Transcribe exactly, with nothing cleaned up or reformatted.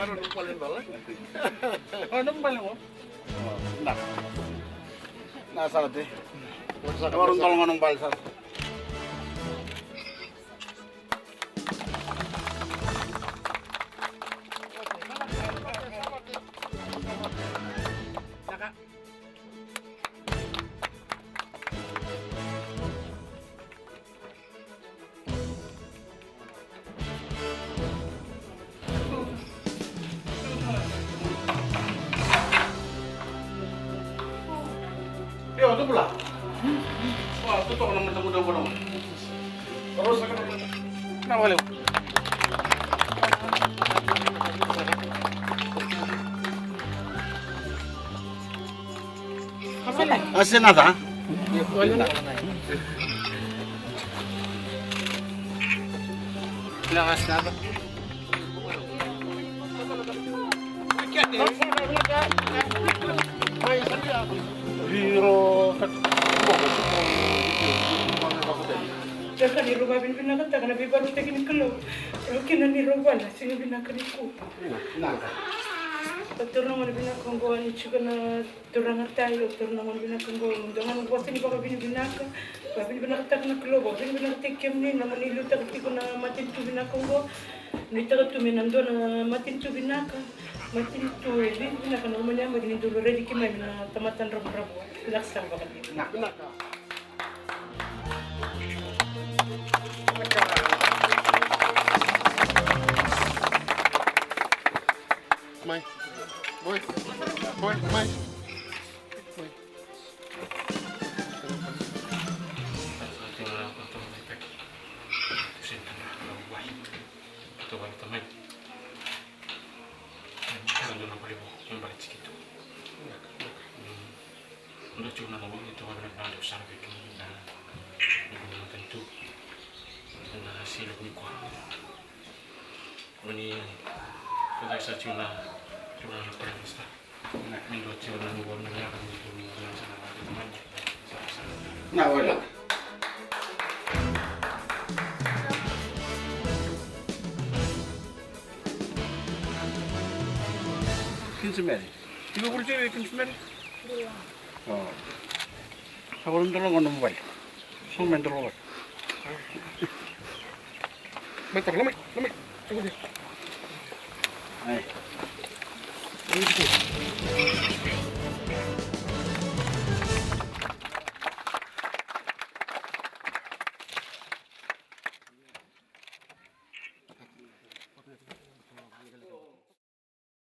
Na, na sara te. Na wara dolo ga na bale sara. Io, tu bula. Wah, tu toka na mata muda bono. Na wale. Asenada. Saka ni rau vakavinavinakataka na veivakarautaki ni Kalou. Rau kina ni rau vale na siga vinaka nikua. Au taura na gauna vinaka oqo ni tiko na turaga tayo, au taura na gauna vinaka oqo, dua ga na vosa ni vakavinavinaka. Vakavinavinakataka na Kalou, vakavinavinakataki kemuni na nomuni liutaka tiko na matanitu vinaka oqo. Nuitaka tu me na dua na matanitu vinaka, matanitu e vivinaka na nomuni yabaki ni dau raici keimami na tamata dravudravua. Vinaka sara vakalevu. Mai. Boy. Boy, mai. Mai. Dua tiko na lomani toka na nadu sara vei kemuni na, na matanitu, na sila ni kua. Oni, ko dai sa tiko na, tiko na Prime Minister. Ni dua tiko na nua na yaka ni tiko na sa na mani. Na wala. Kinsimere. Tiko kuri tiko Kinsimere. Oh. Sa wala dolo ga nomu vale. Sa mai dolo ga. Mai taro, lamai, lamai. Tiko tiko. Ai.